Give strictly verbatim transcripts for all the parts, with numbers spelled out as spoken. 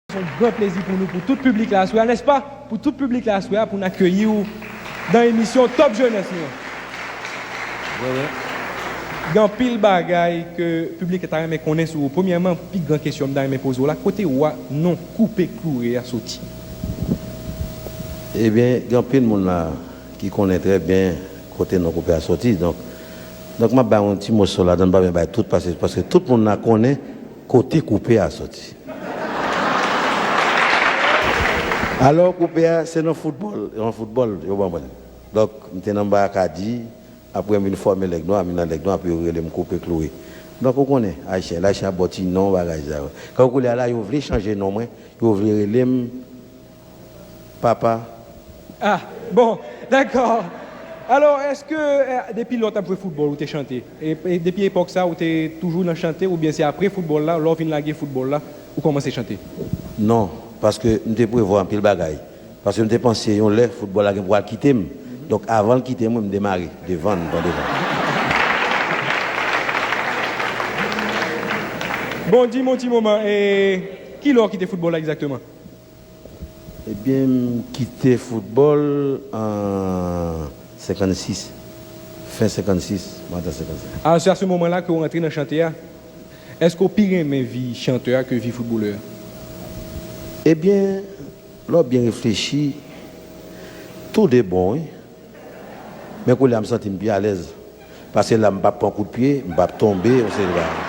Se yon gran plezi pou nou, pou tout piblik la aswè a, nèspa? Pou tout piblik la aswè a, pou n akeyi w nan emisyon Top Jeunesse nou an. Wi, wi. Gen anpil bagay ke piblik la ta renmen konnen sou ou. Premyèman, pi gran kesyon m ta renmen poze w la, kote w a non Koupe Kloure a soti? Ebyen, gen anpil moun la ki konnen trè byen kote non Koupe a soti. Donk, donk m ap bay yon ti moso ladan, m pa byen bay tout, paske, paske tout moun la konnen kote Koupe a soti. Alò, Koupe a, se nan foutbòl, nan foutbòl, yo ban mwen. Donk, m te nan Makadi, apre m vin fòme Lèg Nwa, m vin nan Lèg Nwa, apre yo rele m Koupe Kloure. Donk, ou konnen, Ayisyen, Ayisyen ap ba w ti non, bagay sa yo. Kan ou koule a la, yo vle chanje non mwen, yo vle rele m Papa. Ah, bon, dakò. Alò, èske, eh, depi lè w t ap jwe foutbòl, ou te chante? E, e depi epòk sa, ou te toujou nan chante, oubyen se apre foutbòl la, lè w vin lage foutbòl la, ou kòmanse chante? Non, paske m te prevwa anpil bagay. Paske m te panse yon lè, foutbòl la gen pou al kite m. Donk, avan l kite mwen, m demare devan, m pran devan. Bon, di m yon ti moman, e kilè w kite foutbòl la egzakteman? Ebyen, m kite foutbòl an senkannsis, fen senkannsis, madan senkannsis. A, se a se moman la ke w rantre nan chante a. Èske w pi renmen vi chantè a ke vi foutbolè a? Ebyen, lè w byen reflechi, tou de bon, wi. Men koulye a, m santi m pi alèz. Paske la, m p ap pran kout pye, m p ap tonbe, yon seri de bagay.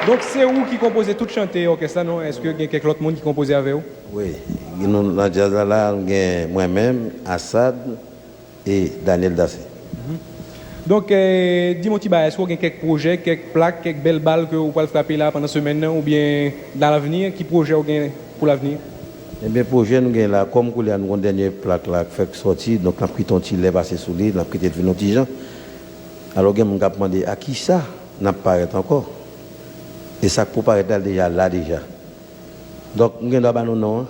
Donk, se ou ki konpoze tout chante òkès la, non? Èske gen kèk lòt moun ki konpoze avè w? Wi, gen nou nan djaz la, la, gen mwen menm, Asad, e Daniel Dassé. Mhm. Donk, eh, di m yon ti bagay, èske w gen kèk pwojè, kèk plak, kèk bèl bal ke w pral frape la pandan semèn nan, oubyen nan lavni, ki pwojè w gen pou lavni? Ebyen, pwojè nou gen la, kòm koulye a nou gon dènye plak la k fèk sòti, donk n ap kite yon ti lè pase sou li, n ap kite l vin yon ti jan. Alò, gen moun k ap mande, a kisa n ap parèt ankò? E sa k pou parèt la, l deja la deja. Donk, m gen dwa ba nou non an?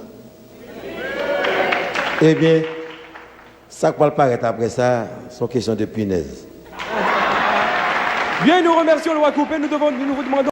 Ebyen, sa k pral parèt apre sa, se yon kesyon de pinèz. Bien, nous remercions le roi Coupé. Nous devons, nous vous demandons